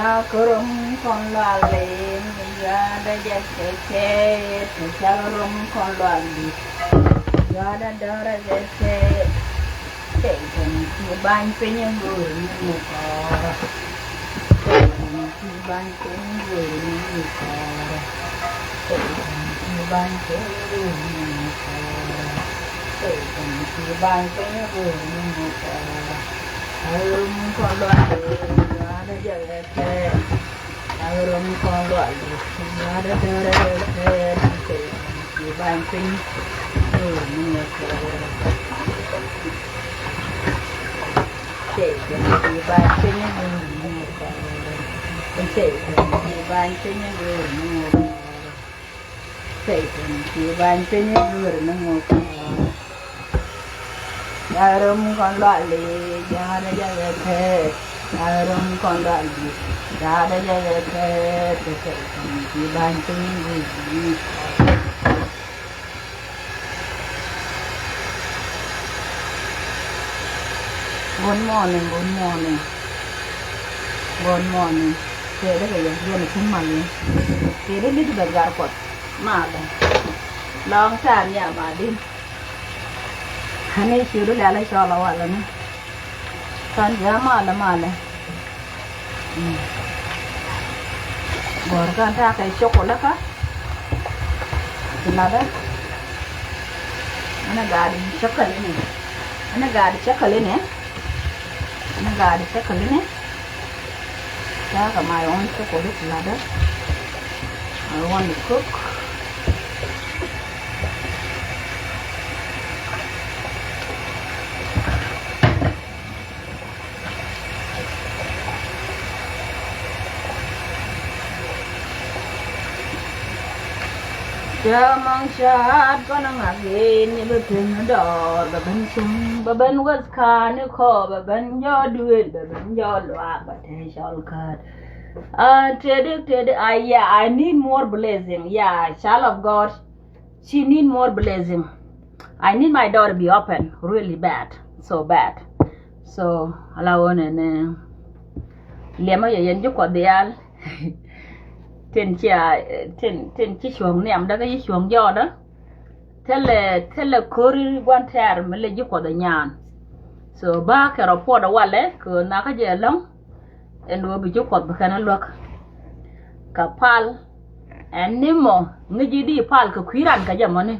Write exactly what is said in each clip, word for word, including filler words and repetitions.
Kä rom kɔn lual in, yuada jɛ kɛ kɛ, te cak rom kɔn lual di. Yuada dɔrɛ kɛ kɛ, te kɛn ki bany piny go̱o̱r ni mu kɔrɔ. Te kɛn ki bany piny go̱o̱r ni mu kɔrɔ. Te kɛn ki bany piny go̱o̱r ni mu kɔrɔ. Te kɛn ki bany piny go̱o̱r ni mu kɔrɔ. Rum kɔn lual in, yuada jɛ kɛ kɛ. Rum kɔn lual in, yuada dɔrɛ kɛ kɛ. Te kɛn ki bany piny go̱o̱r ni mu kɔrɔ. Te kɛn ki bany piny go̱o̱r ni mu kɔrɔ. Te kɛn ki bany piny go̱o̱r ni mu kɔrɔ. Te kɛn ki bany piny go̱o̱r ni mu kɔrɔ. Rum kɔn lual in, yuada jɛ kɛ kɛ. Rum kɔn lual in, yuada jɛ kɛ kɛ. Te kɛn ki bany piny go̱o̱r ni mu kɔrɔ. Good morning, good morning. Good morning. Tëëdä kɛ yɛ, yɛn a tum mal yɛ. Tëëdä Elizabeth Gatkuɔth. Malɛ. Long time ya ma din. Ani ciru lɛlɛ cɔl a walɛ ni. Kan jɛ malɛ malɛ. Gɔr kan ta kɛ chocolate ka. Ti ladɛ. Ɛn a gaadi chocolate ni. Ɛn a gaadi chocolate ni. Ɛn a gaadi chocolate ni. Ta kɛ my own chocolate ti ladɛ. I want to cook. Cä maŋ caat kɔn a ŋa̱k in ni bä pi̱n dɔɔr bä ben cuŋ bä ben wes ka̱n ikɔ bä ben jɔ duël bä ben jɔ luaak bä te cɔl kät. Tëëdi tëëdi, I, yeah, I need more blessing. Yeah, child of God. She need more blessing. I need my door to be open really bad, so bad. So ala wä nɛnɛ liɛmä yɛ yɛn ji̱ Kuɔth diaal. Tin cia, tin, tin ci cuɔ̱ŋ nhiam dä kä ci cuɔ̱ŋ jɔɔdä. Thilɛ, thilɛ ko̱ri gua̱n tɛ̈r mi lɛ ji̱ Kuɔth ɛ nyan. So ba kɛ rɔ puɔt ɛ walɛ kɛ ɣöö nakä jɛ ɛlɔ̱ŋ. Ɛn ɣöö bi ji̱ Kuɔth bi kɛn ɛ luäk. Kɛ pal ɛn ni mɔ ŋi̱ci di pal kɛ kui̱ ran kɛ jɛ mɔni.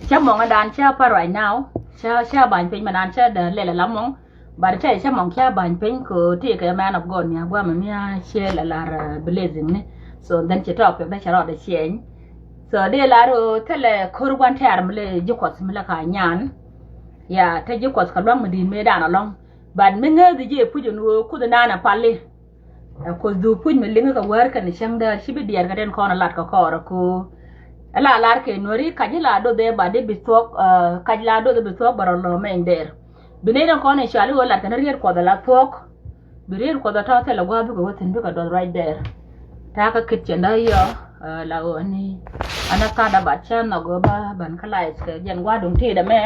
Cä mɔŋädan cä pal right now. Cä, cä ba̱ny piny mɛnan cä dee lɛl ala mɔŋ. But tɛ cä mɔŋ cä ba̱ny piny kɛ ɣöö ti kɛ man of God ni a guamɛ mi a ciɛ lɛ lar, uh, blessing ni. So then ci tɔɔk pek dee cɛ rɔɔdɛ ciɛny. So dee lar ɣöö thilɛ ko̱r gua̱n tɛ̈r mi lɛ ji̱ Kuɔth mi lɛ ka nyan. Ya te ji̱ Kuɔth kɛ lua̱ŋ mi di̱i̱t mëëdan ɛlɔ̱ŋ. But mi ŋääthi ji̱ puc ɛn ɣöö Kuoth inan ɛ pali. Ɛ Kuoth dhuk puc mi liŋi kɛ wäär kɛn cäŋ däär ci bi diɛɛr kɛ den kɔn ɛ lat kɛ kɔɔr ɛ ko̱o̱r. Ɛ la lar kɛ nuɔ̱ri kac i̱ la doth ɛ ba di bi thuɔ̱k, ɛ, kac la doth ɛ bi thuɔ̱k bɛ rɔ lɔ mɛny dɛɛr. Bi nɛy den kɔn ɛ cual i̱ ɣöö lat kɛn riet Kuɔth ɛ la thuɔ̱k. Bi riet Kuɔth ɛ tɔ̱ thilɛ gua̱a̱th bikɛ wä thi̱n bikɛ duɔth ruac dɛɛr. Ta̱a̱ kä kit cɛn däär yɔ, ɛ, la ɣöö ni ɛn ɛ tha̱a̱t ɛ bat cä nhɔk ɣöö bä ben kä life kɛ jɛn gua̱a̱th duŋ ti̱i̱t ɛmɛ.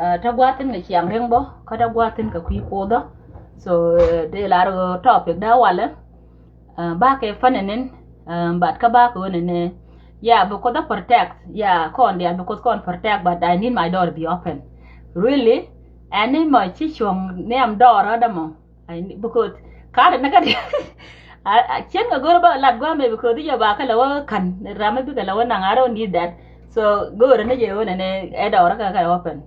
Ɛ, te gua̱a̱th thi̱n kɛ ciaŋ ri̱ŋ bä kä te gua̱a̱th thi̱n kɛ kui̱ kuothä. So, ɛ, dee lar ɣöö topic dee walɛ. Ɛ, bakɛ funny nɛn, ɛ, but kä bakɛ ɣöö nɛnɛ. Yeah, because ɛ protect. Yeah, kɔn diaal because kɔn protect, but I need my door to be open. Really? Ɛn ni mɔ ci cuɔ̱ŋ nhiam door rädä mɔ. I need, because ka̱a̱t ni kä diaal. A, a, cien kɛ go̱r bä lat gua̱a̱mɛ because i̱ jɛ ba kä lɛ wä ka̱n ram mi bikɛ lɛ wä naŋ, I don't need that. So go̱r ni jɛ wä nɛnɛ ɛ dɔɔr kä kɛ open.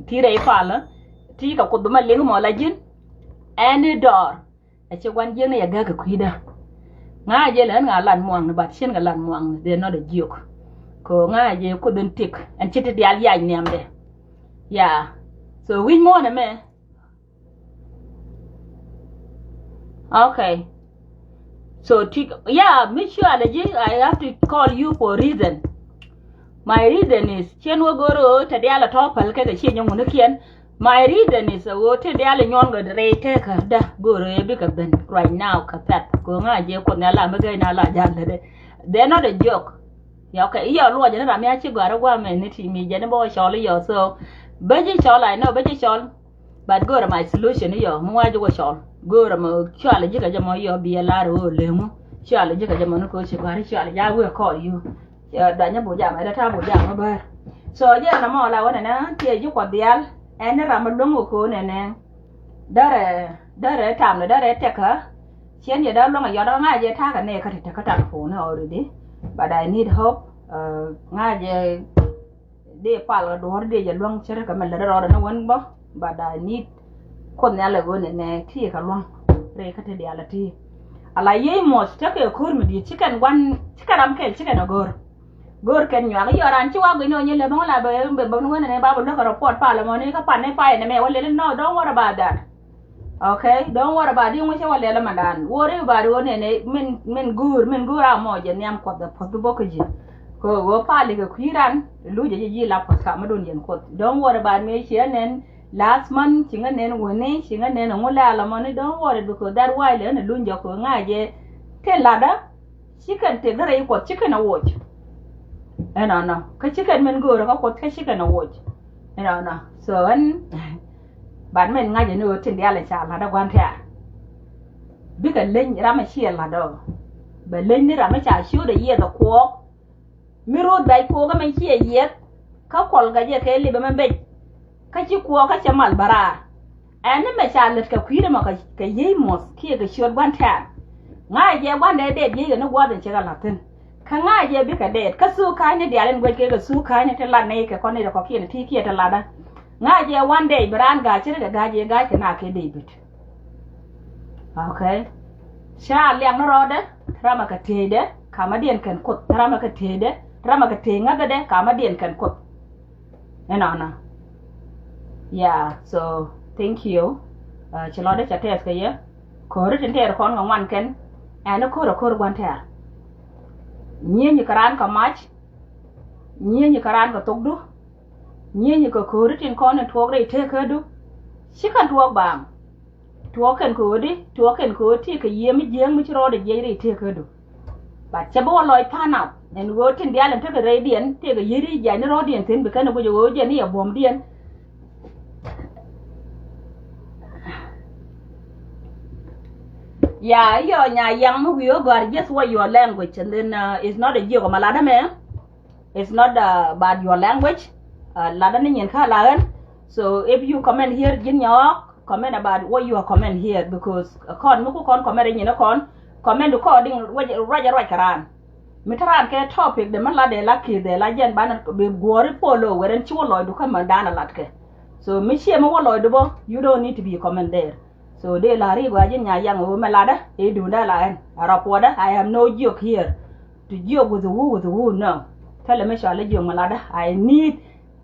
Ti rɛy pal ti kɛ Kuoth ma liŋ mɔ la ji̱n. Any door. A ci gua̱n jiäkni yɛ gäk kɛ kui̱dä. Ŋa̱ jɛ lɛ ɣän ŋa̱ lat muaŋni, but cien kɛ lat muaŋni, they're not a joke. Kɛ ŋa̱ jɛ Kuoth in tik ɛn ci ti diaal yac nhiamdɛ. Yeah. So wi̱c muɔ̱ɔ̱n ɛmɛ. Okay. So, ti, yeah, mi cualɛ ji̱, I have to call you for reason. My reason is, cien wä go̱r ɣöö te diaal a tɔ̱ päl kɛ kɛ ciɛ nyɔŋ wunikiɛn. My reason is a ɣöö te diaal a nyuɔn kɛ rɛy tekä dä go̱r ɣöö bikɛ ben right now kɛ pɛ̈th. Kɛ ɣöö ŋa̱ jɛ Kuoth ni a la mi gäy ni a la ja̱l lätdɛ. They're not a joke. Ya, okay, i̱ yɔ luɔcɛ ni ram mi a ci gɔ̱a̱r a gua̱a̱mɛ ni ti mi jɛ ni bä wä cɔl i̱ yɔ. So bä ji̱ cɔl, I know bä ji̱ cɔl. But go̱o̱rɛ my solution i̱ yɔ mi ŋua̱c i̱ wä cɔl. Go̱o̱rä mɔ cualɛ ji̱ kɛ jɛ mɔ yɔ biɛ lar ɣöö leŋu. Cualɛ ji̱ kɛ jɛ mɔ ni ko̱ ci gua̱ri cualɛ ja wee kɔɔr yu. Danyɛ bu jam ɛ dee ta̱a̱ bu jam ɛ bär. So jɛ ɛn ɛmɔ la wä nɛnɛ tiɛ ji̱ kuɔth diaal. Ɛn ni ram mi luäŋ wä ko̱o̱n ɛnɛ. Därɛ därɛ tam ni därɛ tɛkä. Ciɛn yɛ dee luäŋ ɛ yɔt ɛ ŋa̱c jɛ ta̱a̱ kɛ nɛɛ kä ti tɛkä telephone already. But I need hope. Ŋa̱c jɛ dee pal kɛ duɔ̱ɔ̱r dee jɛ luäŋ cärä kɛ mɛ lät rɔɔdɛ ni wän bä. But I need Kuoth Nhial ɛ ɣöö nɛnɛ ti kɛ luäŋ rɛy kä ti diaal ɛ ti. Ala yiey muɔth tekɛ ko̱r mi di̱i̱t ci kɛn gua̱n ci kɛn ram kɛl ci kɛn ɛ go̱r. Go̱r kɛn nyuak i̱ yɔran ci wa guic ni ɣöö nyi lɛ bäŋ la bɛ bɛ bä ni wän nɛnɛ ba bä luäk kɛ report pal ɛmɔ ni kä pan ni pay nɛmɛ wä lɛl ni no, don't worry about that. Okay, don't worry about it. Ŋucä wä lɛl mandan. Worry about it. Nɛnɛ min min guur min guur a mɔ jɛ nhiam Kuɔth ɛ puɔth bä kä ji̱. Kɛ ɣöö pali kɛ kui̱ran luc jɛ ji̱ ji̱ la puɔth kamä dun yɛn Kuɔth. Don't worry about me. Ciɛ nɛn last month, ci ŋä nɛn wuni, ci ŋä nɛn ŋu lɛ ala mɔni. Don't worry, because that while ɛn luny jɛ kɛ ŋa̱ jɛ. Tin ladä ci kɛn tëk rɛy Kuɔth ci kɛn a woc. Ɛnɔnɔ kä ci kɛn min go̱o̱rä kä Kuɔth kä ci kɛn a woc. Ɛnɔnɔ so ɛn. But min ŋa̱cä ni ɣöö tin diaal in ca la̱t ɛ gua̱n tɛ̈r. Bikɛ leny ram ɛ ciɛ la̱t ɔ. Bɛ leny ni ram ɛ ca ciöt ɛ yiɛth ɛ kuɔɔk. Mi ro̱o̱t bɛc kuɔɔk ɛmɛ ciɛ yiɛth. Kä kuɔl gɛ jɛ kɛ lip ɛmɛ bec. Kä ci kuɔɔk kä cɛ mal bä raar. Ɛn ni mɛ ca lät kɛ kui̱dɛ mɔ kɛ yiey muɔth kiɛ kɛ ciöt gua̱n tɛ̈r. Ŋa̱cä jɛ gua̱n dee dɛɛt yiey kɛ ni gua̱th in cɛ kɛ la̱t thi̱n. Kä ŋa̱cä jɛ bikɛ dɛɛt kä thuk ka̱ny ni diaal in guec kɛ kɛ thuk ka̱ny ni ti lat ni kɛ kɔn ni dɛ kɔkiɛn ti kiɛ ti latdä. Ŋa̱cä jɛ one day bi raan ga̱a̱c cä ri kɛ ga̱a̱c jɛ ga̱a̱c kɛ na kɛ David. Okay. Ca liak ni rɔɔdɛ ram a kɛ tieydɛ kamä diɛn kɛn Kuoth ram a kɛ tieydɛ ram a kɛ tiey ŋäthädɛ kamä diɛn kɛn Kuoth. Ɛnɔnɔ. Yeah, so thank you. Ci lɔcdä ca tɛth kɛ yɛ. Ko̱ri tin tɛɛr kɔn kɛ ŋuan kɛn. Ɛn ko̱r a ko̱r gua̱n tɛɛr. Nyieny kɛ raan kɛ mac. Nyieny kɛ raan kɛ thokdu. Nyieny kɛ ko̱ri tin kɔn in tuɔɔk rɛy teekädu. Ci kɛn tuɔɔk baaŋ. Tuɔɔk kɛn ko̱ri, tuɔɔk kɛn ko̱ri ti kɛ yiëë mi jiääk mi ci rɔɔdɛ jiɛc rɛy teekädu. But cɛ bi wä lɔc pan up ɛn ɣöö tin diaal in tekɛ rɛydiɛn tëëkɛ yiëri jiac ni rɔ̱diɛn thi̱n bi kɛn ɛ guic ɛ ɣöö jɛn ni ɛ buɔ̱mdiɛn. Ya, yɔ nya yaŋ mi wi̱i̱ ɣä gɔ̱a̱r just what your language and then uh, it's not a jiök ɔ ma lat ɛmɛ. It's not uh, about your language. Uh, lat ɛni nyin kä la ɣän. So if you comment here ji̱n nyɔɔk comment about what you are comment here because kɔn mi ku kɔn comment ri nyin kɔn comment according ruac ruac kɛ raan. Mi te raan kɛ topic de mi lat de la ki̱i̱th de la jɛn banɛ bi guɔ̱ri polo wɛrɛn ci wä lɔcdu kä mɛ danɛ lat kɛ. So mi ciɛ mi wä lɔcdu bä you don't need to be comment there. So dee la ri gɔaa ji̱n nya yaŋ wä mɛ latdä i̱ duundä la ɛn a rɔ puɔtdä I have no joke here. To joke with who with who no. Thilɛ mi cɔal i̱ jiök mɛ latdä I need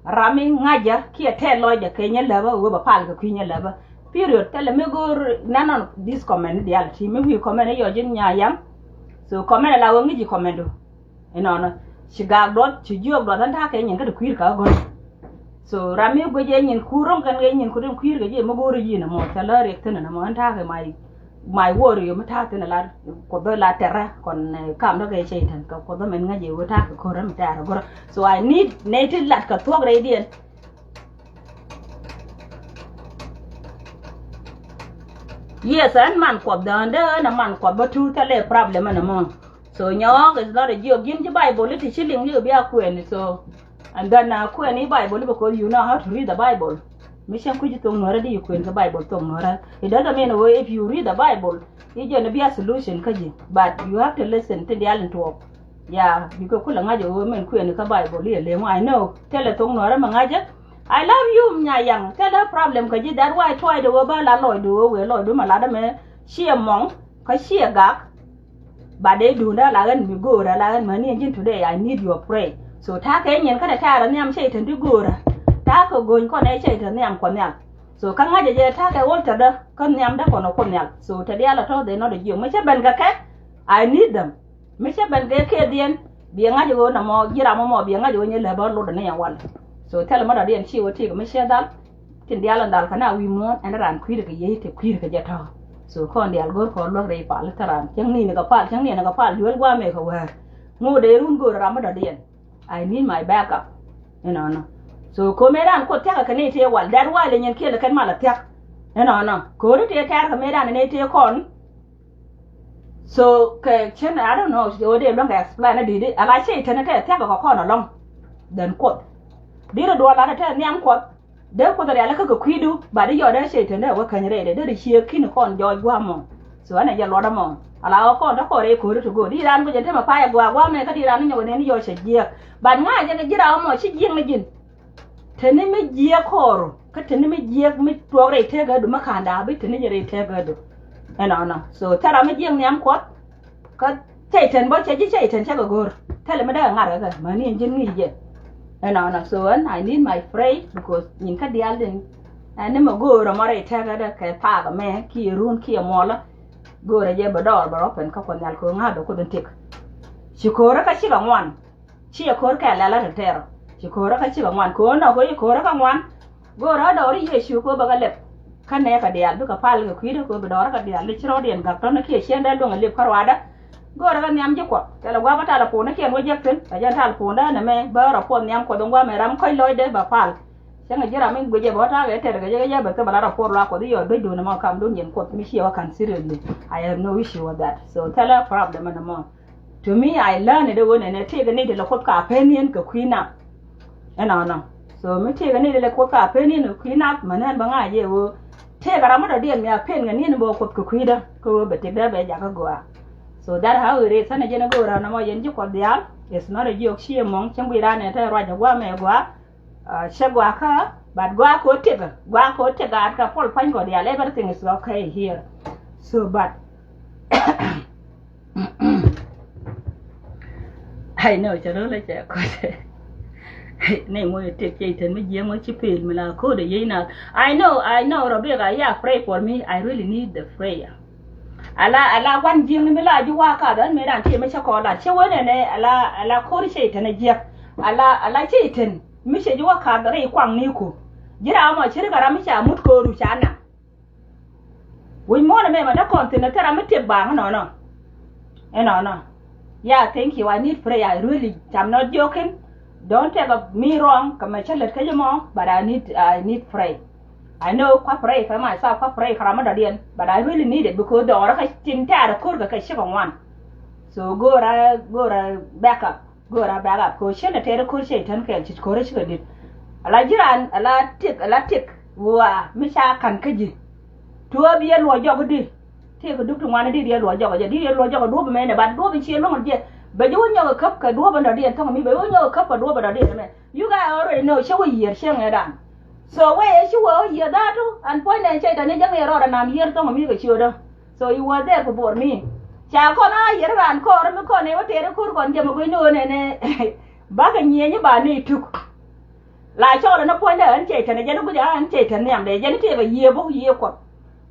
Ram mi ŋa̱cä kiɛ tɛt lɔcdɛ kɛ nyɛ läpä ɣöö bɛ pal kɛ kui̱ nyɛ läpä. Period. Thilɛ mi go̱o̱r none of this comment ni diaal ti mi wi̱i̱ comment ni yɔc ji̱n nya yaŋ. So comment ala ɣöö ŋi̱ci comment du. Inɔnɔ ci gaak duɔth ci jiök duɔth ɛn ta̱a̱ kɛ nyin kä ti kui̱r kä gɔ̱r. So ram mi guic ɛ nyin kuur ro̱ŋ kɛn kɛ nyin kuur in kui̱r kɛ ji̱ mi go̱o̱r i̱ yi̱n ɛmɔ thilɛ riɛk thi̱n ɛn ɛmɔ ɛn ta̱a̱ kɛ may. My warrior mi ta̱a̱ thi̱n lat Kuoth bä lat tɛrä kɔn kam dɔ̱k ɛ cɛy tɛn kɛ Kuoth bä mɛn ŋäc ɛ wä ta̱a̱ kɛ ko̱rä mi tɛrä go̱rä. So I need nɛy ti lat kɛ thuɔ̱k rɛydiɛn. Yes, ɛn man Kuɔth dändä ɛn ɛ man Kuɔth bä tuut thilɛ problem ɛn ɛmɔ. So nyɔɔk is not a joke. Ji̱n ji̱ Bible ti ci liŋ ji̱ bi a kuɛn. So and then uh, kuɛn i̱ Bible because you know how to read the Bible. Mi cäŋ kui̱ ji̱ thok nuɔrä di i̱ kuɛn kä Bible thok nuɔrä. It doesn't mean wee if you read the Bible i̱ jɛn i̱ bi a solution kä ji̱. But you have to listen ti diaal in tuɔɔk. Ya bikɛ kulɛ ŋa̱c ɛ wee mɛn kuɛn kä Bible i̱ ɛ leŋ I know. Thilɛ thok nuɔrä mɛ ŋa̱cä. I love you nya yaŋ. Thilɛ problem kä ji̱ that why try de wee ba la lɔcdu wee wee lɔcdu mɛ latdä mɛ ciɛ mɔŋ kä ciɛ gak. But dee duundä la ɣän mi go̱o̱rä la ɣän mäni ɛn ji̱n today I need your pray. So ta̱a̱ kɛ nyin kä tɛ ta̱a̱ rɛ nhiam cɛ itän ti go̱o̱rä. Ta̱a̱ kɛ go̱ny kɔn ɛ cɛ itän nhiam Kuɔth Nhial. So kä ŋa̱cä jɛ ta̱a̱ kɛ ɣöl tɛtdä kä nhiamdä kɔn ɛ Kuoth Nhial. So tɛ diaal ɛ tɔ̱ dhɛ nɔt ɛ jiök mi cä ben kɛ kɛ. I need them. Mi cä ben kɛ kɛ dhiɛn. Biɛ ŋa̱cä ɣöö nɔmɔ ji̱ ram mɔmɔ biɛ ŋa̱cä ɣöö nyɛ lɛ bä lot ɛ ni yɛn wal. So thilɛ mi dɔ̱diɛn ci wä tiek mi ciɛ dhal. Tin diaal in dhal kä na wi̱i̱ muɔ̱ɔ̱n ɛn raan kui̱dɛ kɛ yiey te kui̱dɛ kɛ jɛ tɔ̱. So kɔn diaal go̱r kɔn luäk rɛy pal kä raan cäŋ ni̱n kɛ pal cäŋ ni̱n kɛ pal duel guamɛ kɛ wäär. Ŋot dee run go̱r ram mi dɔ̱diɛn. I need my backup. Inɔnɔ. So ko̱mɛ raan kuɔth thia̱k kɛ ni tëë wal that why lɛ nyin kiɛl kɛn mal a thia̱k. Ɛnɔnɔ ko̱ri tëë tɛ̈r kɛ mëëdan ni tëë kɔn. So kɛ cin, I don't know, ɣöö dee luäŋ kɛ explain a di̱t ala cɛy-tan tɛth thia̱k kɛ kɔn ɛlɔ̱ŋ than Kuɔth. Di̱t duɔl lat tɛth nhiam Kuɔth. Dee Kuoth rialikä kɛ kui̱du, but i̱ yɔt dee cɛy-tan dee wä käny rɛydɛ, dee ri ciek ki̱n kɔn jɔɔc gua̱a̱ mɔ. So ɛn ɛ jɛ luɔt ɛmɔ. Ala ɣä kɔn te kɔn rɛy ko̱ri to go. Di ran guic ɛn te mɛ pay ɛ gua̱a̱ gua̱a̱ mɛ kä di ran ni nyɔk ɛ nɛn i̱ yɔc cɛ jiɛk. But ŋa̱c jɛ kɛ ji̱ ran ɛmɔ ci jiɛk ni ji̱n. Te ni mi jiɛk kɔɔr, kä te ni mi jiɛk mi tuɔɔk rɛy tëkädu mi ka̱n da̱a̱ bi te ni jɛ rɛy tëkädu. Ɛnɔnɔ. So thɛra mi jiɛk nhiam Kuɔth. Kä cɛy-tan bä cɛ ji̱ cɛy-tan cɛ kɛ go̱r. Thilɛ mi dee kɛ ŋa̱r kɛ kɛ mäni ɛn ji̱n ŋi̱i̱c jɛ. Ɛnɔnɔ. So ɛn I need my pray because nyin kä diaal din. Ɛn ni mɛ go̱o̱r ɛmɔ rɛy tɛkɛ dɛ kɛ thaak ɛmɛ kiɛ run kiɛ muɔlä. Go̱o̱rɛ jɛ bɛ dɔɔr bɛ rɔ pɛn kä Kuɔth Nhial kɛ ɣöö ŋa̱th bɛ Kuoth in tëk. Ci ko̱o̱rä kä cikɛ ŋuan. Ciɛ ko̱o̱r kɛ lɛlä tɛtɛr. Ci ko̱o̱rä kä cikɛ ŋuan kɛ ɣöö nɔ kɛ ɣöö ci ko̱o̱rä kä ŋuan. Go̱o̱rä dɔɔri Yecu kɛ ɣöö bɛ kɛ lɛp. Kä nɛɛkɛ diaal bikɛ pal kɛ kui̱dä kɛ ɣöö bi dɔɔrä kɛ diaal di ci rɔɔdiɛn gak tɔ̱nä kiɛ ciɛndɛ luäŋ ɛ lip kä ruaadä. Go̱o̱rä kɛ nhiam ji̱ Kuɔth. Thilɛ gua̱a̱pä talɛ puɔ̱nä kiɛn wä jek thi̱n. Ɛ jɛn talɛ puɔ̱nä ɛn ɛmɛ bä rɔ puɔth nhiam Kuɔth in gua̱a̱mɛ ram kɔ̱c lɔcdɛ bɛ pal. Cäŋ ji̱ ram in guic ɛ bä ta̱a̱ kɛ tɛr kɛ jɛ kɛ jɛ bɛ thil bɛ la rɔ puɔth luaak Kuɔth i̱ yɔɔt duecdun ɛmɔ kamdun yɛn Kuɔth mi ciɛ wä ka̱n seriously. I have no issue with that. So thilɛ problem ɛn ɛmɔ. To me, I learn it ɛ ɣöö nɛnɛ tëëkɛ ni ti lɛ Kuoth ka pen yɛn kɛ kui̱ nath. Ɛnɔnɔ. So mi tëëkɛ ni ti lɛ Kuoth ka pen yɛn kɛ kui̱ nath mɛ nɛn bä ŋa̱c yɛ ɣöö tëëkɛ ram mi dɔ̱diɛn mi a pen kɛ ni ni bä Kuoth kɛ kui̱dä kä ɣöö bɛ tëkdä bɛ jakä gɔaa. So that how it is. Ɣän ɛ jɛn ɛ go̱o̱r ran ɛmɔ yɛn ji̱ Kuɔth diaal. It's not a joke. Ciɛ muɔ̱ŋ cäŋ guic ran ɛ te ruac ɛ gua̱a̱ mɛ gua̱a̱. Cɛ gua̱a̱ kä but gua̱a̱ kɛ ɣöö tëk gua̱a̱ kɛ ɣöö tëk gaat kɛ puɔl pa̱ny kɔ diaal, everything is okay here. So but I know cɛ lo̱l cɛ kɔt. Ni ŋuɔ̱c tëk cɛ itän mi jiɛŋ wä ci pel mi la ko̱dɛ yey nath. I know, I know, Rebecca, yeah, pray for me. I really need the prayer. Ala, ala gua̱n jiäkni mi la ji̱ wa̱a̱ kath ɣän mëë ran tëë mi cä kɔn lat cä wee nɛnɛ ala, ala ko̱r cɛ itän a jiäk. Ala, ala cɛ itän mi cɛ ji̱ wa̱a̱ kath rɛy kuaŋni ku. Ji̱ ram mɔ ci ri kɛ ram mi ca mut ko̱ru ca naŋ. Wi̱c muɔ̱ɔ̱n ɛmɛ mɛ te kɔn thi̱n ɛ thil ram mi tiek baaŋ inɔnɔ. Inɔnɔ. Yeah, thank you. I need prayer. I really, I'm not joking. Don't take me wrong. Kɛ mɛ cä lät kä ji̱ mɔ, but I need, I need pray. I know kua pray kɛ myself, kua pray kɛ ram mi dɔ̱diɛn, but I really need it because dɔɔrä kä tin tɛ̈rɛ ko̱r kɛ kɛ cikɛ ŋuan. So go̱o̱rä, go̱o̱rä back up. Go̱o̱rä back up kɛ ɣöö cien ɛ tɛɛr ko̱r cɛ itän kɛɛl ci ko̱rä cikɛ di̱t. Ala ji̱ raan ala tiek, ala tiek ɣöö a mi ca ka̱n kä ji̱. Tuɔɔp yɛ luɔc jɔk di. Tiek kɛ duk ti ŋuan di yɛ luɔc jɔk jɛ, di yɛ luɔc jɔk duɔ̱p mɛnɛ, but duɔ̱p in ciɛ luɔ̱ŋ jɛ. Bɛ ji̱ wä nyɔk ɛ käp kɛ duɔ̱p in dɔ̱diɛn thɔ̱ŋ mi, bɛ ji̱ wä nyɔk ɛ käp kɛ duɔ̱p in dɔ̱diɛn mɛ. You guys already know cä wä yiër cäŋ ɛ dan. So wee ɛ ci wä wä yiër that too, and puɔ̱nydɛ cɛ itän ni jäŋ yɛ rɔɔdɛ nam yiër thɔ̱ŋ mi kɛ ciötdä. So he was there for, for me. Ca kɔn a yiër raan kɔɔr mi kɔn ɛ wä tëëri ko̱r kɔn jɛ mi gui̱c ni ɣöö nɛnɛ. Bakɛ nyieenyi ba ni tuk. La cɔɔlɛ ni puɔ̱nydɛ ɣän cɛ itän ɛ jɛn i̱ gui̱c ɛ ɣän cɛ itän nhiamdɛ ɛ jɛn i̱ tëëkɛ yiëë bä yiëë Kuɔth.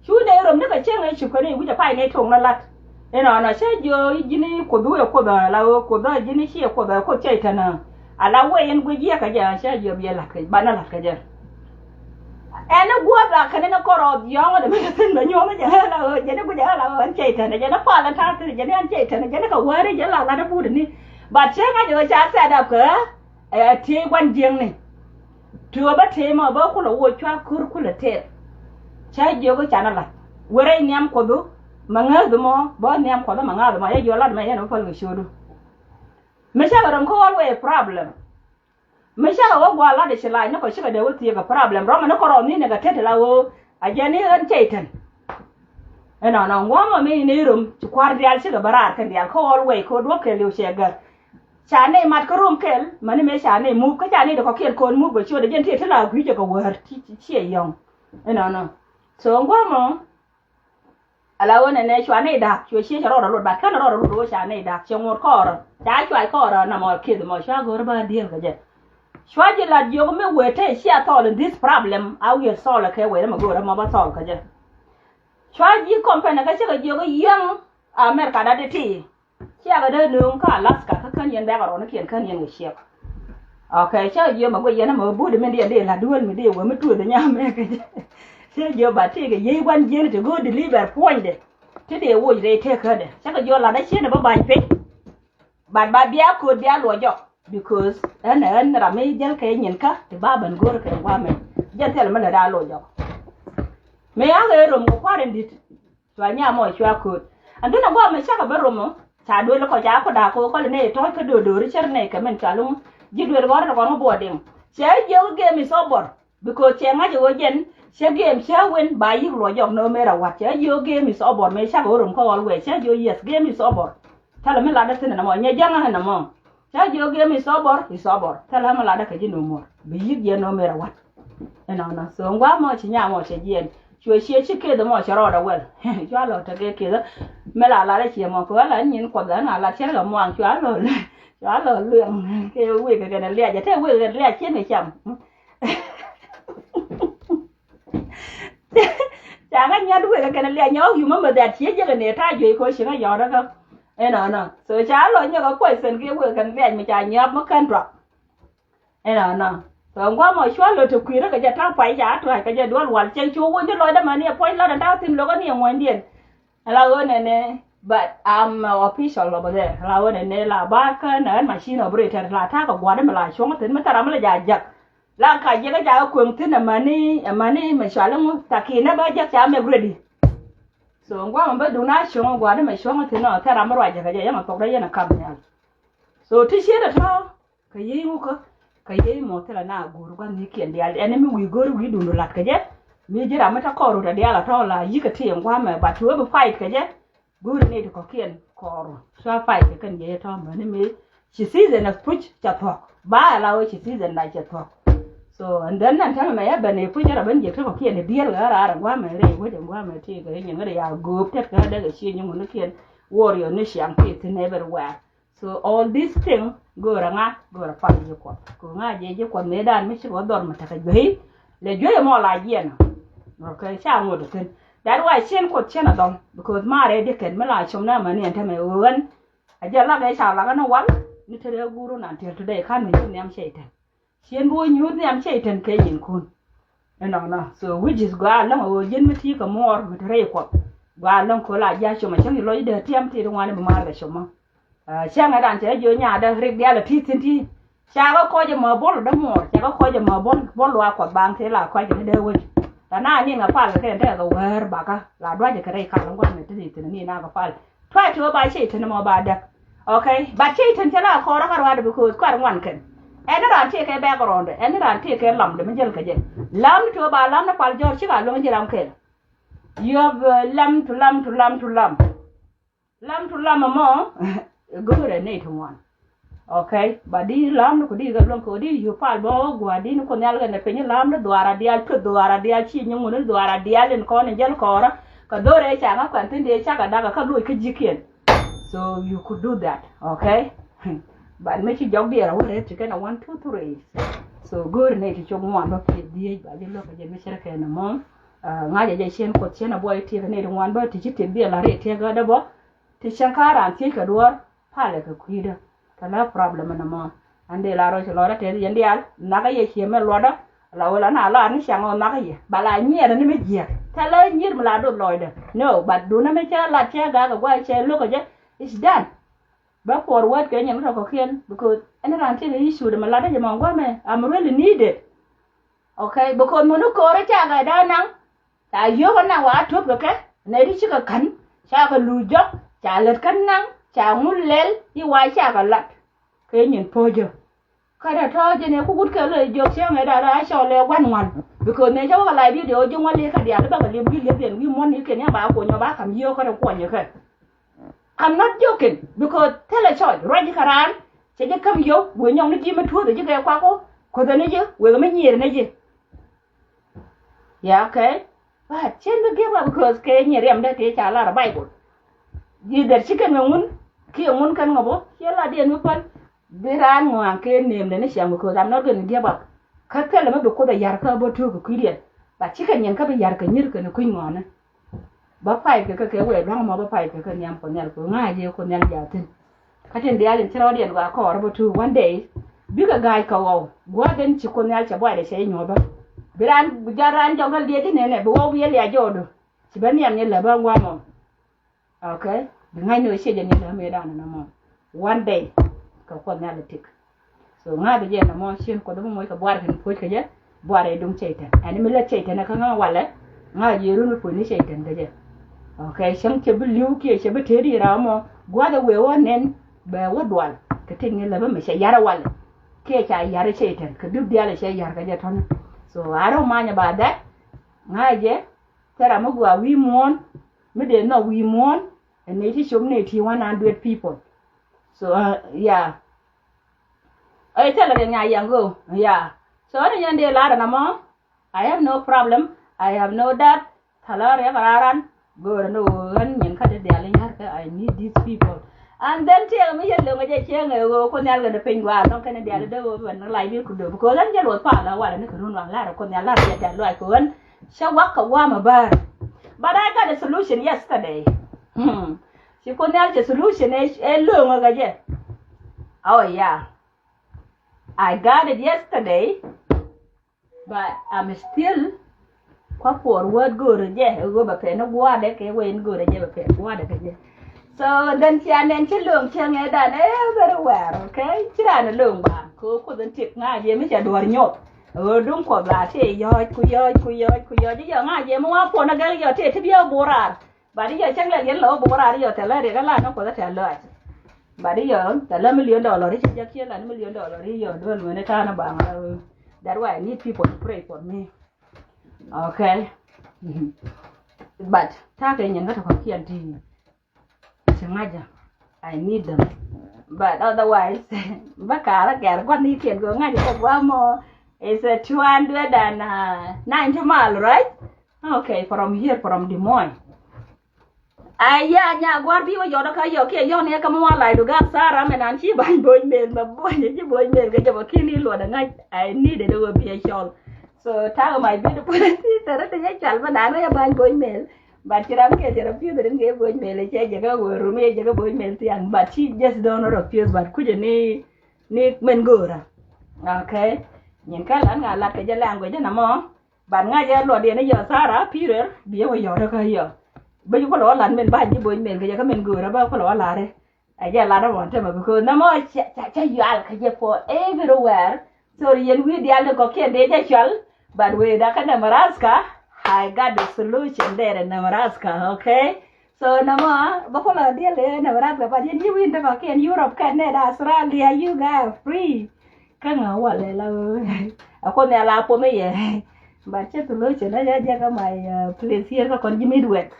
Cu nɛy röm ni kɛ cieŋ ɛ cupkɛ ni wi̱c ɛ pay nɛy toŋ ni la̱t. Inɔnɔ cä jiö ji̱n i̱ Kuoth wi̱i̱ ɛ Kuoth ɛ la ɣöö Kuoth ɛ ji̱n i̱ ciɛ Kuoth ɛ Kuoth cɛ itän ɛ. Ala wee in guic yiëë kɛ jɛ cä jiö biɛ la̱t kɛ ba ni la̱t kɛ jɛ. Ɛn i̱ guɔ̱ɔ̱th a kɛn in i̱ kɔrɔɔth yɔ̱ɔ̱ŋ in i̱ mi thi̱n bɛ nyuɔ̱ŋ jɛ ɣän a ɣöö jɛn i̱ guic ɛ ɣän a ɣöö ɛn cɛ itän ɛ jɛn i̱ pal ɛn ta̱a̱ thi̱n jɛn i̱ ɛn cɛ itän ɛ jɛn i̱ kɛ wäär i̱ jɛn la lat i̱ but ni. But cä ŋa̱c ɣöö ca set up kɛ ɛ tiee gua̱n jiäkni. Ti ɣöö bä tëë mɔ bä kulɛ woc cua ko̱r kulɛ tëër. Cä jiök i̱ canɛ la̱t wërɛ i̱ nhiam Kuɔth i̱ mɛ ŋääth mɔ bä nhiam Kuɔth i̱ mɛ ŋääth mɔ yɛ jiɔ la̱t mɛ yɛn ɛ bä päl kɛ ciötdu. Mi cakɛ röm kä always problem. Mi cakɛ wä gua̱a̱ la̱t i̱ ci la̱c ni kɔ cikɛ dee wä thiëëk kɛ problem rɔmɛ ni kɔ rɔɔth ni̱n ɛ kɛ tet ti la ɣöö a jɛn i̱ ɣän cɛ itän. Inɔnɔ ŋuɔ̱mɔ mi ni röm ci kua̱r diaal cikɛ bä raar kɛn diaal kä always kɛ duɔ̱p kɛɛliw cɛ gär. Ca nɛy mat kä rom kɛl mäni mëë ca nɛy mup kä ca nɛy ti kɔ̱kiɛn ko̱n mup kɛ ciötdɛ jɛn ti ti la gui̱cɛ kɛ wäär ti ciɛ yɔ̱ŋ. Inɔnɔ. So ŋuɔ̱mɔ. Ala ɣöö nɛnɛ cua nɛy da̱a̱k cuɛ ciec rɔɔdɛ lot bat känɛ rɔɔdɛ lot ɣöö ca nɛy da̱a̱k cɛ ŋuɔ̱t kɔɔrä ca cuac kɔɔrä namɔ kieth mɔ cua go̱o̱r bä diël kɛ jɛ. Cua ji̱ lat jiök mi wëë te cia thɔɔl in this problem a wi̱i̱ thɔɔl kɛ wëë mɛ go̱o̱rä mɔ bä thɔɔl kɛ jɛ. Cua ji̱ company kä cikɛ jiök i̱ yäŋ America dat i̱ ti. Ciakɛ dee nööŋ kä Alaska kä kän yɛn bɛ̈k a rɔɔnikiɛn kän yɛn kɛ ciɛk. Ok, cä jiö mɛ guic yɛn ɛmɛ wä buɔ̱t min diɛn dee la̱t duel mi dee wä mi tuɔth nyam mɛ kɛ jɛ. Cä jiö ba tëëkɛ yiey gua̱n jiɛn ti go̱o̱r deliver puɔ̱nydɛ. Ti dee woc rɛy tëkädɛ cä kɛ jiö la̱t a ciɛn ɛ bä ba̱ny piny. But ba bia ko̱o̱t bia luɔc jɔk because ɛn ɛ ɛn ram mi jäl kɛ nyin kä ti ba ben go̱o̱r kɛ gua̱a̱mɛ. Jɛn thil mi lät a luɔc jɔk. Mëë a ɣee rom kɛ kua̱r in di̱t. Cua nyam ɔ cua kööt. Ɛn thi̱n a guamɛ cakɛ bä romɔ. Ca duel kɔ ca kɔ da̱a̱k kɔ kɔl inɛ itɔ̱ɔ̱c kä do̱do̱ri cär inɛ kɛ min ca luŋ. Ji̱ duel gɔ̱r in kɔn kä buɔɔdiŋ. Cɛ jiök game is over. Because cɛ ŋa̱c ɛ ɣöö jɛn cɛ game cä win ba yi̱k luɔc jɔk no matter what. Cɛ jiök game is over. Mëë cakɛ ɣöö rom kä always cɛ jiök yes, game is over. Thilɛ mi latdä thi̱n ɛn ɛmɔ, nyɛ jäŋä ɛn ɛmɔ. Cä jiök game is over, is over. Thilɛ mi latdä kɛ ji̱ no more. Bi yi̱k jiɛn no matter what. Ɛnɔnɔ. So ŋuamɔ ci nyamɔ cɛ jiɛn. Cuɛ ciɛ ci keth ɛmɔ cɛ rɔɔdɛ wɛl. Cua lɔ tekɛ keth. Mi la latdä ciɛ mɔ kɛ wɛl a nyin kuɔth ɛn a lat cɛ rɛ kɛ muaŋ cua lɔ. Cua lɔ luɛŋ kɛ wek kɛ kɛn liac. Te wek kɛ liac cien kɛ cam. Ca ŋa nyat wek kɛn liac nyɛ ɣɔk yumä mɛ that ciɛ jek ni ta juey ko ci ŋa yɔt kä. Ɛnɔnɔ. So ca lɔ nyɛ kɛ poison kɛ wek kɛn liac mi ca nyap mi kɛn drug. Ɛnɔnɔ. So ŋuamɔ cua lɔ te kui̱rä kɛ jɛ ta̱a̱ pay ca tuac kɛ jɛ duɔl wal cɛ cu wä ni lɔcdä mɛ ni ɛ puɔ̱ny lat ɛn ta̱a̱ thi̱n lokä ni ɛ ŋuɔ̱nydiɛn. Ala ɣöö nɛnɛ, but I'm uh, official over there. Ala ɣöö nɛnɛ la ba kä nɛ ɣän machine operator la ta̱a̱ kɛ gua̱dä mi la cuɔ̱ŋ thi̱n mi thɛra mi la ja jak. La ka jiɛk a ca kueŋ thi̱n amäni amäni mɛ cual iŋu thakinɛ bä jek ca mɛk ready. So ŋuamɛ bä duŋ na cuɔ̱ŋ gua̱dä mɛ cuɔ̱ŋ thi̱n ɔ thɛra mi ruacɛ kɛ jɛ yɛn a thokdä yɛn a kap nhial. So ti ciet a tɔ̱ kɛ yiey ŋukä kɛ yiey mɔ thilɛ na go̱o̱r gua̱n nhikiɛn diaal ɛn mi wi̱i̱ go̱o̱r wi̱i̱ duŋdu lat kɛ jɛ. Mi ji̱ ram mi te kɔɔr rut a diaal a tɔ̱ la yi̱k a ti ŋuamɛ but ti wee bi fight kɛ jɛ. Go̱o̱ri ni ti kɔ̱kiɛn kɔɔru cua pay kɛ kɛn jɛ tɔ̱ mäni mëë. Ci season a puc ca thuɔ̱k ba ala wee ci season da ca thuɔ̱k. So and then nan tɛmɛ mɛ ya ben i̱ puc ara ben jɛ ti kɔ̱kiɛn i̱ diɛl kɛ ara ara guamɛ rɛy wec in guamɛ ti kɛ nyin ŋäri ya go̱o̱p tɛt kɛ dɛk i̱ ci nyin ŋuni kiɛn. Warrior ni ciaŋ ti thin everywhere. So all this thing go̱o̱rä ŋa go̱o̱rä pal ji̱ kuɔth kɛ ŋa jɛ ji̱ kuɔth mëë dan mi ci kɛ wä dhɔr mɛ tekɛ juey. Lɛ juey mɔ la jiɛn. Okay ca ŋot thin. That why cien kuoth cien a dhɔl because marɛ di kɛn mi la com na mani ɛn tämɛ ɣöö ɣän. A jɛ lak ɛ ca lak ɛn wal ni te rɛ guru nan tiɛl today kan mi ji̱ nhiam cɛ itɛn. Cien bi wä nyuur nhiam cɛ itɛn kɛ nyin kun. Ɛnɔnɔ so which is gɔaa läŋ ɣöö ji̱n mi ti kɛ muɔɔr mi te rɛ i kuɔth. Gɔaa läŋ köl a ji̱ a com a cäŋ i lɔc dee tiɛm ti di ŋuani bi maar kɛ com mɔ. Cäŋɛ dan cɛ jiö nyaatdä rik diaal a ti thin ti. Cakɛ kɔc ɛmɔ bol dämuɔɔr cakɛ kɔc ɛmɔ bol bol luaak kuɔth baaŋ tëë la kɔc kɛ ni dee wec. Tɛ na niŋ ɛ pal kɛ kɛn tekɛ kɛ wäär bakä la duacɛ kɛ rɛy kal ŋuan mɛ ti ri thin ni na kɛ pal. Tuac ti wä ba cɛ ithin ɛmɔ ba däk. Okay but cɛ ithin cɛ la kɔɔrä kä ruaadɛ because kuar ŋuan kɛn. Ɛn ni raan ti kɛ background ɛn ni raan ti kɛ lamdɛ mi jäl kɛ jɛ. Lam ni ti wä ba lam ni pal jɔɔr cik a luäŋ ji̱ ram kɛl. You have uh, lam to lam to lam to lam. Lam to lam mɔ. Go̱o̱rɛ nɛy ti ŋuan. Okay ba di lam ni ku di kɛ luäŋ kɛ di yu pal bä gua̱a̱ di ni ku nhial kɛ nɛ piny lam ni dhuara dial pi dhuara dial ci nyi ŋun ni dhuara dial in kɔn in jäl kɔɔrä. Kɛ dhorɛ ca ŋa kuɛn thin di ca kɛ dak kä luc kä ji̱kiɛn. So you could do that. Okay. But mi ci jɔk diɛɛr a wä rɛt ti kɛn a one two three. So go̱o̱rɛ nɛy ti cok ŋuan bä pieth diec ba ji̱ lo̱k kɛ jɛ mi cɛ rɛ kɛn mɔ. Ŋa̱cä jɛ cien kuoth cien a buɔy tiek ni ri ŋuan bä ti ci tiek dhiel a ri tiek kä dä bä. Ti cäŋ ka raan thiec kɛ duɔ̱ɔ̱r palɛ kɛ kui̱dä. Kɛ lä problem ni mɔ. An dee la rɔ ci lɔrä tɛth yɛn diaal nakä yɛ cie mɛ luɔtdä. La wä la na lar ni cäŋ ɔ nakä yɛ ba la nyiɛɛrä ni mi jiɛk. Thɛ lä nyier mi la dot lɔcdä no but duundä mi cä lat cä gak kɛ guay cɛ lo̱k kɛ jɛ. It's done. Bä kuɔr wät kɛ nyɛn tɔkɔ kiɛn because ɛn raan tiek i̱ cuudɛ mɛ latdä jɛ mɔ guamɛ. I'm really needed. Okay because mɛ ni ko̱o̱rä ca gay da̱a̱ naŋ. Ca yio̱k ɛ naŋ wa a tuɔ̱p kɛ kɛ nɛ ti cikɛ kän. Ca kɛ luuc jɔk ca lät kä naŋ ca ŋun lɛl i̱ wa ca kɛ lat. Kɛ nyin po̱cä. Kä tɛ tɔ̱ jɛ nɛ ku wut kɛ lɛ jiök cäŋ ɛ da̱a̱ a cɔl ɛ gua̱n ŋuan. Because nɛ cä wä kɛ la video ji̱ ŋuan li̱i̱ kä diaal i̱ bäkɛ li̱ep wi̱i̱ li̱ep yɛn wi̱i̱ muɔ̱n i̱ kɛn yɛn ba kuɔny ɔ ba ka̱m yio̱k kä tɛ kuɔnyɛ kɛ. I'm not joking because thilɛ church ruac ji̱ kä raan. Cɛ ji̱ käm yio̱w wëë nyɔŋni ji̱ mi tuɔ̱ɔ̱th ji̱ kɛ kuak ɔ. Kuothɛ ni ji̱ wëë mi nyiëër ni ji̱. Yeah okay. But cien bi give up because kɛ nyiëër riɛmdɛ tëë ca lar a Bible. Ji̱ dhɛr ci kɛn kɛ ŋun kiɛ ŋun kɛn ŋɔ bä ciɛ la diɛn mi päl. Bi raan ŋɔaŋ kɛ nɛɛmdɛ ni ciaŋ because I'm not gonna give up. Kä thilɛ mi bi Kuoth a ya̱r kä bä tuuk kɛ kui̱diɛn. But ci kɛn nyin kä bi ya̱r kɛ nyi̱r kɛn kui̱ ŋɔaani. Bä pay kɛ kä kɛ wee lua̱ŋ mɔ bä pay kɛ kä nhiam Kuoth Nhial kɛ ŋa̱c yɛ Kuoth Nhial jaathin. Kä tin diaal in ci rɔɔdiɛn gɔaa kɔɔr bä tuuk one day. Bikɛ ga̱a̱c kɛ ɣɔw gua̱a̱th in ci Kuoth Nhial cɛ buaydɛ cɛ inyuɔ̱th bä. Bi raan jɔt raan jɔk däl diɛc inɛnɛ bi ɣɔw bi yɛ liac jɔɔdu. Ci bä nhiam nyɛ lɛ bä ŋuamɔ. Okay. Bi ŋa̱cni ɣöö ciɛ jɛ ni lääm ëëdan ɛn ɛmɔ. One day kɛ Kuoth Nhial ɛ tik. So ŋa̱th jɛ ɛn ɛmɔ cien Kuoth ɛmɔ moc kɛ buar kɛn puɔ̱c kɛ jɛ. Buar ɛ duŋ Cɛytan ɛn mi lät Cɛytan ɛ kä ŋa̱ walɛ. Ŋa̱c yɛ run mi puɔ̱ny ni cɛ tɛn kɛ jɛ. Ok, cäŋ cɛ bi li̱w kiɛ cɛ bi tëëd i̱ ram mɔ gua̱th ɛ wëë wä nɛn bɛ wä dual kɛ tëk ni lɛ bä mi cɛ yar ɛ walɛ. Kiɛ ca yar ɛ cɛ tɛn kɛ dup diaal ɛ cɛ yar kɛ jɛ tɔ̱nä. So I don't mind about that. Ŋa̱c jɛ thɛra mi gua wi̱i̱ muɔ̱ɔ̱n mi dee nhɔk wi̱i̱ muɔ̱ɔ̱n. Ɛ nɛy ti cop nɛy ti one hundred people. So uh, yeah. Ɛ thilɛ kɛ ŋa̱c yɛn ɣöö yeah. So ɛn ɛ yɛn dee lar ɛn ɛmɔ. I have no problem. I have no doubt. Tha̱lä riɛk raran. Go̱o̱rä ni ɣöö ɣän nyin kä ti diaal in ya̱rkä. I need these people. And then tiɛɛk mi yɛn lo̱ŋ ɛ jɛ cieŋ ɛ ɣöö Kuoth Nhial kɛn piny gua̱a̱r nɔŋ kɛn diaal in dee ɣöö bɛ ni lac bi ku döp. Because ɣän jɛ luɔth palä walɛ ni kɛ run wan lar ɛ Kuoth Nhial lar jɛ diaal luac kɛ ɣän. Cä wak kɛ gua̱a̱m ɛ bäär. But I got a solution yesterday. Hmm. Ci Kuoth Nhial cɛ solution ɛ lo̱ŋ ɛ kɛ jɛ. Oh yeah. I got it yesterday. But I'm still kua puɔr word go̱o̱rä jɛ ɛ ɣöö bɛ pɛn ni gua̱a̱dɛ kɛ wee in go̱o̱rä jɛ bɛ pɛn gua̱a̱dɛ kɛ jɛ. So then cia nɛn ci lo̱ŋ cieŋ ɛ dan everywhere, okay? Ci ran ɛ lo̱ŋ ba kɛ ɣöö Kuoth in tik ŋa̱c yɛ mi ca duɔ̱ɔ̱r nyoth. Ɛ ɣöö duŋ Kuɔth la tëë yɔ̱ɔ̱c ku yɔ̱ɔ̱c ku yɔ̱ɔ̱c ku yɔ̱ɔ̱c i̱ yɔ ŋa̱c yɛ mi wa puɔ̱n ɛ gɛl yɔ tëë ti bi ɛ bo̱o̱r raar. But i̱ yɔ cäŋ lɛ yɛn lɛ wä bo̱o̱r raar i̱ yɔ thɛlä riɛk ɛ la ni Kuɔth ɛ tɛ̈ lɔac. But i̱ yɔ thɛlä million dollar i̱ ci jɛ kiɛ la ni million dollar i̱ yɔ duel wen i̱ ta̱a̱n i̱ baŋ. That why I need people to pray for me. Okay. But ta̱a̱ kɛ nyin kä tɔ̱ kɔ̱kiɛn ti ci ŋa̱cä. I need them. But otherwise bä ka̱rä gɛr gua̱n ni kiɛn kɛ ŋa̱cä kɛ gua̱n mɔ. Is a two hundred and ninety mile, right? Okay, from here, from Des Moines. Aya nya gua̱r bi wä yɔt kä yɔ kiɛ yɔn yɛ kä mɔ wa lay du ga Sara mɛ nan ci ba̱ny bo̱ny mel mɛ bo̱ny ci bo̱ny mel kɛ jɛ bä ki̱n i̱ luɔt ɛ ŋa̱c. I need it wä bi ɛ cɔl. So ta̱a̱ kɛ my beautiful sister ti jɛ cɔl mɛ nan wä yɛ ba̱ny bo̱ny mel. But ci ram kɛ cɛ refuse rin kɛ bo̱ny mel cɛ jɛ kä wä rum yɛ jɛ kä bo̱ny mel thiaŋ, but ci just don't refuse, but kucɛ ni ni mɛn go̱o̱rä. Okay. Nyin kä lan ŋa lat kɛ jɛ language jɛ na mɔ. Ban ŋa̱c ɛ luɔt yɛn i̱ yɔ Sara period bi yɛ wä yɔt kä yɔ. Bä ci kulɛ wä lat min ba̱ny ji̱ bo̱ny mel kɛ jɛ kä min go̱o̱rä bä kulɛ wä lat i̱. Ɛ jɛ lat ɛ mɔn temɛ because nɛ mɔ cɛ cɛ yual kɛ jɛ for everywhere. Sorry yɛn wi̱i̱ diaal ni kɔ̱kiɛn dee jɛ cual. But wee dakä Nebraska, I got the solution there in Nebraska, okay? So nɛ mɔ bä kulɛ diɛl i̱ Nebraska, but yɛn ji̱ wi̱i̱ ni kɔ̱kiɛn Europe kɛn nɛ da Australia, you guys are free. Kä ŋa walɛ la ɛ Kuoth Nhial a puɔth i̱ yɛ. But cɛ solution ɛ jɛ jɛ kä my uh, place here kä kɔn ji̱ Midwest.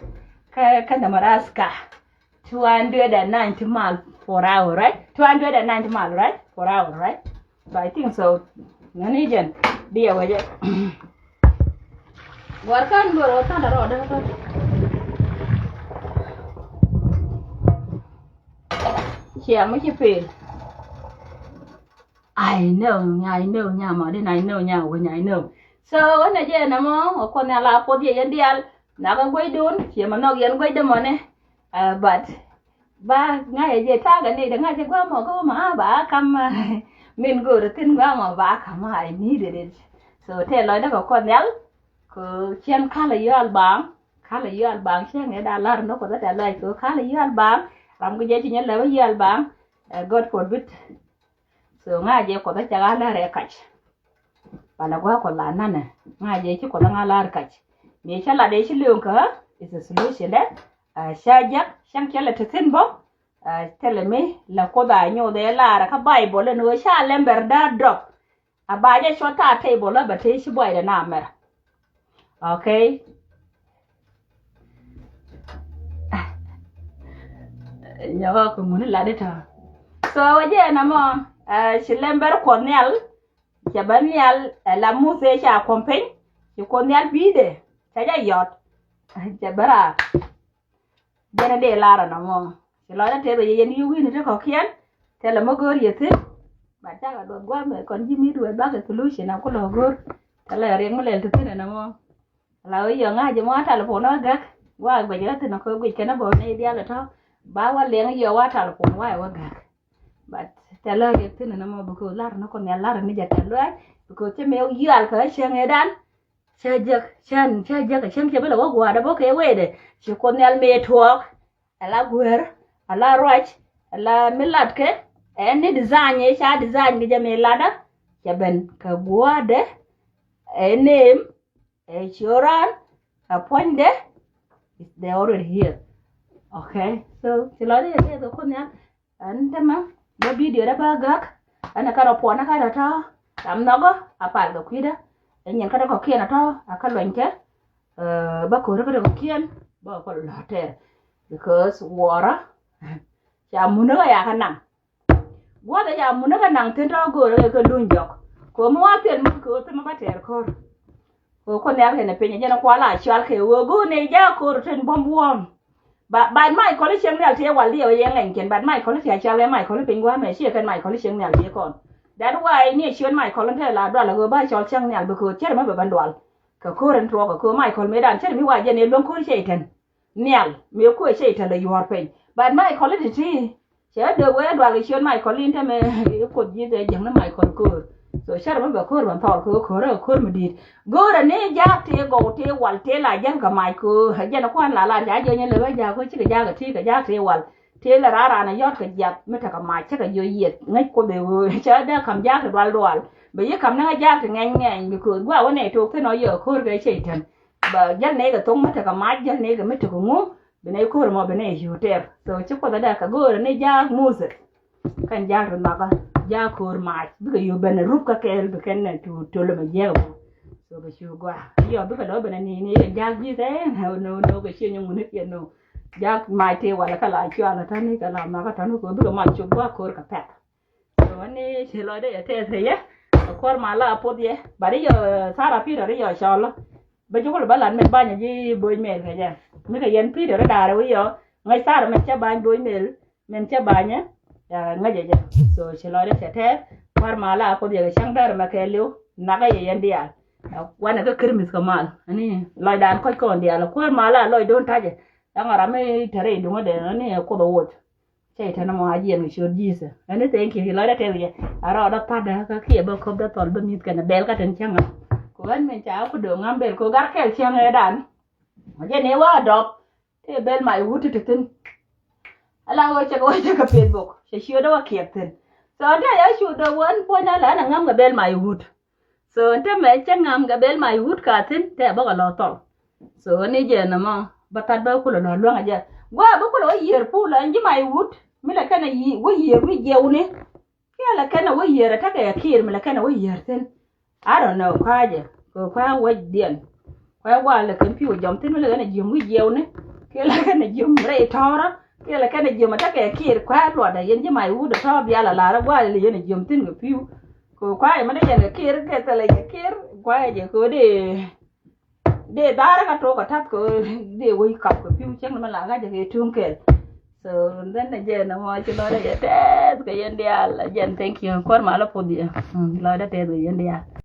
Kä kä Nebraska. Two hundred and ninety mile per hour, right? Two hundred and ninety mile, right? Per hour, right? But I think so. Nani jɛn diɛ wä jɛ. Guar kan guar wä kan rɔ dä. Cia mu ci pel. I know, I know nya ma din, I know nya wä nya, I know. So wä na jɛ na mɔ wä kɔn ya la puɔth yɛ yɛn dial. Na ka guay dun cia ma nɔk yɛn guay dä mɔ ne. Uh, but ba ŋa̱cä jɛ ta̱a̱ kɛ ni dee ŋa̱cä gua̱a̱ mɔ kä ma ba kam. Min go̱o̱r thi̱n gua̱a̱ mɔ ba kam, I needed it. So tëë lɔcdä kɛ Kuoth Nhial. Kɛ cien kalɛ yual baŋ. Kalɛ yual baŋ cä ŋɛ da lar ni Kuoth ɛ tɛ̈ lɔc kɛ kalɛ yual baŋ. Ram kɛ jɛ ci nyɛ lɛ wä yual baŋ. Ɛ God forbid. So ŋa̱cä jɛ Kuoth ɛ cɛ ɣa̱ lär ɛ kac. Palɛ gua̱a̱ Kuɔth la nanɛ ŋa̱cä jɛ ci Kuoth ɛ ŋa̱ lär kac. Mëë cä lat ɛ ci lööŋ kä is a solution dɛ. Cä jek cäŋ cä lɛ te thi̱n bä. Thilɛ mi la Kuoth a nyoth ɛ lar kä Baibol ɛn ɣöö ca lɛmbɛr da̱a̱ drop. A ba jɛ cuɔt ta̱a̱ table ɛ bɛ te ci buaydɛ na mɛr. Okay. Nyɔkɔ kɛ ŋuni lat i̱ tɔ̱. So wä jɛ ɛn ɛmɔ ci lɛmbɛr Kuɔth Nhial. Cɛ bä nhial ɛ la Muthɛ ca kuɔm piny. Ci Kuoth Nhial bi̱i̱dɛ cɛ jɛ yɔt. Cɛ bä raar. Jɛn a dee lar ɛn ɛmɔ. Ci lɔcdä tëëth ɛ yɛ yɛn yio̱w wi̱i̱ni ti kɔ̱kiɛn. Thilɛ mi go̱o̱r yɛ thi̱n. Ba cakɛ duɔth gua̱a̱mɛ kɔn ji̱ mi̱i̱t wëë bakɛ solution a kulɔ go̱o̱r. Thilɛ riɛk mi lɛl ti thi̱n ɛn ɛmɔ. La wä yɔ ŋa̱c ɛmɔ a telephone wä gäk. Wa guɛc ɣä thi̱n ɛ ko̱ guic kɛn ɛ bä ni diaal ɛ tɔ̱. Ba wä liɛŋ yɔ wa telephone wa ɛ wä gäk. But thilɛ riɛk thi̱n ɛn ɛmɔ because lar ni Kuoth Nhial lar ni jɛ tɛ̈th luaac. Because cä mëë yual kɛ ɣä cäŋ ëëdan. Cä jek cän cä jek cäŋ cɛ bi lɛ wä gua̱a̱r dɛ bä kɛ wee dɛ. Ci Kuoth Nhial mëë tuɔɔk. Ala guer, ala ruac, ala mi latkɛ. Ɛn ni design ɛ ca design kɛ jɛ mi latdä. Cɛ ben kɛ gua̱a̱dɛ. Ɛ name, ɛ cioran. a puɔ̱nydɛ, they already here. Okay, so ci lɔcdä yɛ tɛth kɛ Kuoth Nhial. Ɛn täämɛ bä video dä bä gäk. Ɛn ɛ kärɔ puɔnä kärɔ tɔ̱. Ram nhɔkä a pal kɛ kui̱dä. Ɛ nyin kä dee kɔ̱kiɛn a tɔ̱ a kä luɔ̱nykɛ. Bä ko̱rä kä dee kɔ̱kiɛn bä kɛ lɔ̱tɛr. Because wuɔrä ca munä kä ya kä naŋ. Gua̱thɛ ca munä kä naŋ thi̱n tɔ̱ go̱o̱rä kɛ kɛ luny jɔk. Kɛ mi wa thil mi kɛ ɣöö thimɛ bä tɛɛr ko̱r. Kɛ Kuoth Nhial kɛnɛ piny jɛn kual a cual kɛ ɣöö go̱o̱r ni jaak ko̱r tin buɔ̱m wuɔ̱ɔ̱m. But, but Michael cieŋ nhial tëë wal diɛ wä yɛ ŋɛny kɛn, but Michael tëë a cual kɛ Michael piny gua̱a̱mɛ ciɛ kɛn Michael cieŋ nhial tëë kɔn. That why ni ciön Michael in te la dual a ɣöö ba cɔl cieŋ nhial bi ko̱r cär mi bɛ ben dual. Kɛ ko̱r in tuɔɔk kɛ ko̱r Michael mëë dan cär mi wa jɛn ɛ luäŋ ko̱r cɛ itɛn. Nhial mëë kuɛ cɛ itɛn lɛ yuɔ̱ɔ̱r piny. But Michael in ti ti Cɛ dee wee dual kɛ ciöt Michael in tämɛ i̱ Kuoth Ji̱th ɛ jiäkni Michael köör. So cärɛ mi bɛ köör bɛ thɔɔl kɛ ɣöö köörä kɛ köör mi di̱i̱t. Göörä ni jaak tëë gɔw tëë wal tëë la jäl kɛ mac kɛ ɣöö ɛ jɛn ɛ kua̱n la lar ca jiɔ nyɛ lɛ wee jaak ɣöö cikɛ jaak ɛ ti̱i̱ kɛ jaak tëë wal. Tëë la raar raan ɛ yɔ̱t kɛ jiath mi tekɛ mac cä kɛ jiɔ yieth ŋäc Kuoth ɛ ɣöö cä dee ka̱m jaak ti dual dual. Bɛ yi ka̱m ni ŋäc jaak ti ŋɛny ŋɛny because gua̱a̱ wä nɛy tok thi̱n ɔ yɛ köör kɛ cɛ itän. Bɛ jäl nɛy kɛ thoŋ mi tekɛ mac jäl nɛy kɛ mi tekɛ ŋu. Bi nɛy ko̱r mɔ bi nɛy yio̱o̱ tɛr. So ci Kuoth adɛ kɛ go̱o̱rɛ ni jaak Moses. Kɛn jaak ri nhɔkä jaak ko̱r mac bikɛ yio̱o̱ ben rup kä kɛɛl bi kɛn nɛ tu tolä mɛ jiɛk mɔ. So kɛ cu gɔaa yɔ bikɛ lɔ ben ni ni jaak Ji̱th ɛ no no kɛ cie nyɛ ŋuni kiɛ no. Jaak mac tëë walɛ kä la cualɛ täni kɛ la nhɔkä täni kɛ bikɛ mac cop gɔaa ko̱r kɛ pɛth. So ni ci lɔcdä yɛ tɛth kɛ yɛ. Kɛ kuɔr ma la puth yɛ. But iyɔ Sarah Peter iyɔ cɔlɔ. Bä cukul bä lat min banyɛ ji̱ bo̱o̱c mel kɛ jɛ. Mi kɛ yɛn Peter i̱ da̱rɛ wi̱i̱ yɔ ŋäc Sarah min cä bany bo̱o̱c mel min cä banyɛ. Ŋäcɛ jɛ. So ci lɔcdä cɛ tɛth. Kuɔr ma la puth yɛ kɛ cäŋ däär mɛ kɛ liw. Nakä yɛ yɛn diaal. Wanɛ kä kir mith kɛ mal. Ani lɔcdan kɔc kɔn diaal kuɔr ma la lɔcdun tacɛ. Ɛŋɔ ram mi tɛrɛ iduŋä dɛ ani kuoth a woc. Cɛ itɛn mɔ a jiɛn kɛ ciöt Ji̱th. Ɛn ni thank you ci lɔcdä tɛth yɛ a rɔɔdä pa̱tdä kä kiɛ bä köpdä thɔl bä mi̱th kɛn bɛl kä tin cäŋä. Kɛ ɣän min ca ku do̱ŋ ŋa̱m bɛl kɛ ɣöö gar kɛl cäŋ ɛ dan. Ɔ jɛn i̱ wa dɔp tëë bɛl mac wut ti ti thi̱n. Ala ɣöö cɛ kɛ wä cɛ kɛ Facebook cɛ ciötdä wä kiɛk thi̱n. So ɛn tɛ ya cu do̱ŋ wä ɛn puɔ̱ny ala ɛn a ŋa̱m kɛ bɛl mac wut. So ɛn täämɛ cä ŋa̱m kɛ bɛl mac wut ka thi̱n tɛ bäkɛ lɔ thɔl. So ni jɛ nɔmɔ bä that bä kulɛ lɔ luäŋ a jɛ gua̱a̱ bä kulɛ wä yiër pul ɛn ji̱ mac wut mi lɛ kɛn a wä yiër wi̱i̱ jiɛwni. Kiɛ lɛ kɛn a wä yiër a tekɛ kiir mi lɛ kɛn a wä yiër thi̱n. I don't know kua̱ jɛ kɛ kua̱ wecdiɛn. Kua̱ gua̱a̱ lɛ kɛn pi̱w jɔm thi̱n mi lɛ kɛn a jiöm wi̱i̱ jiɛwni. Kiɛ lɛ kɛn a jiöm rɛy tɔ̱rä. Kiɛ lɛ kɛn a jiöm a tekɛ kiir kua̱ luɔtdɛ yɛn ji̱ mac wut a tɔ̱ bial a lar a gua̱a̱ lɛ yɛn a jiöm thi̱n kɛ pi̱w. Kɛ kua̱ jɛ mi dee yɛn kɛ kiir kɛ thilɛ yɛ kiir kua̱ jɛ kɛ wä dee. Dee dhaarä kä tok kä ta̱th kɛ dee wec kap kɛ pi̱w cäŋ ni mɛ la ŋa̱cä kɛ tuŋ kɛl. So then again mɔ ci lɔcdä yɛ tɛth kɛ yɛn diaal again thank you kuɔr malä puɔth yɛ. Lɔcdä tɛth kɛ yɛn diaal.